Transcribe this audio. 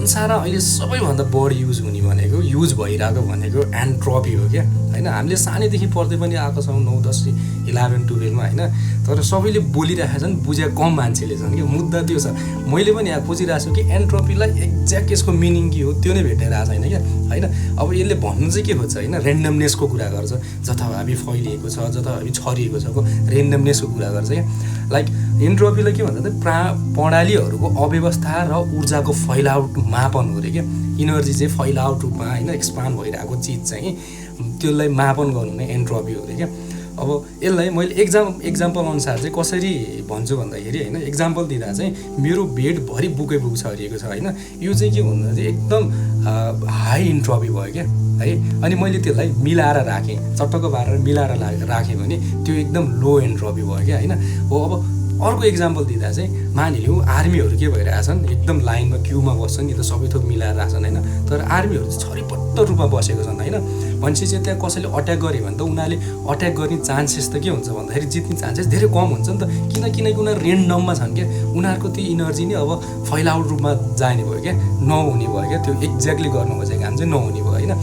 संसारमा अहिले सबैभन्दा बढी युज हुने भनेको युज भइरहेको भनेको एन्ट्रोपी हो क्या होइन। हामीले सानैदेखि पढ्दै पनि आएको छौँ 9, 10, 11, 12मा होइन। तर सबैले बोलिरहेका छन्, बुझे कम मान्छेले छन् कि मुद्दा त्यो छ। मैले पनि यहाँ खोजिरहेको छु कि एन्ट्रोपीलाई एक्ज्याक्ट यसको मिनिङ के हो त्यो नै भेटाइरहेको छैन क्या होइन। अब यसले भन्नु चाहिँ के खोज्छ होइन, रेन्डमनेसको कुरा गर्छ, जथाभावी फैलिएको छ, जथाभावी छरिएको छ, रेन्डमनेसको कुरा गर्छ क्या। लाइक एन्ट्रोपीलाई के भन्छ त, प्रणालीहरूको अव्यवस्था र ऊर्जाको फैलावट मापन हो अरे क्या। इनर्जी चाहिँ फैलावट रूपमा होइन एक्सपान्ड भइरहेको चिज चाहिँ त्यसलाई मापन गर्नु नै एन्ट्रोपी हो अरे क्या। अब यसलाई मैले एक्जाम्पल अनुसार चाहिँ कसरी भन्छु भन्दाखेरि होइन, एक्जाम्पल दिँदा चाहिँ मेरो बेडभरि बुकै बुक छरिएको छ होइन। यो चाहिँ के भन्दा चाहिँ एकदम हाई इन्ट्रोपी भयो क्या है। अनि मैले त्यसलाई मिलाएर राखेँ, चट्टक्क पारेर मिलाएर राखेँ भने त्यो एकदम लो एन्ट्रोपी भयो क्या होइन। हो अब अर्को एक्जाम्पल दिँदा चाहिँ मानिलिउँ आर्मीहरू के भइरहेछन्, एकदम लाइनमा क्युमा बस्छन् नि त, सबै थोक मिलाएर राख्छन् होइन। तर आर्मीहरू चाहिँ छरिपट्ट रूपमा बसेको छन् होइन। भनेपछि चाहिँ त्यहाँ कसैले अट्याक गर्यो भने त उनीहरूले अट्याक गर्ने चान्सेस त के हुन्छ भन्दाखेरि जित्ने चान्सेस धेरै कम हुन्छ नि त। किनकि उनीहरू रेन्डममा छन् क्या। उनीहरूको त्यो इनर्जी नै अब फैलावट रूपमा जाने भयो क्या, नहुने भयो क्या। त्यो एक्ज्याक्टली गर्नु खोजेको काम चाहिँ नहुने भयो होइन।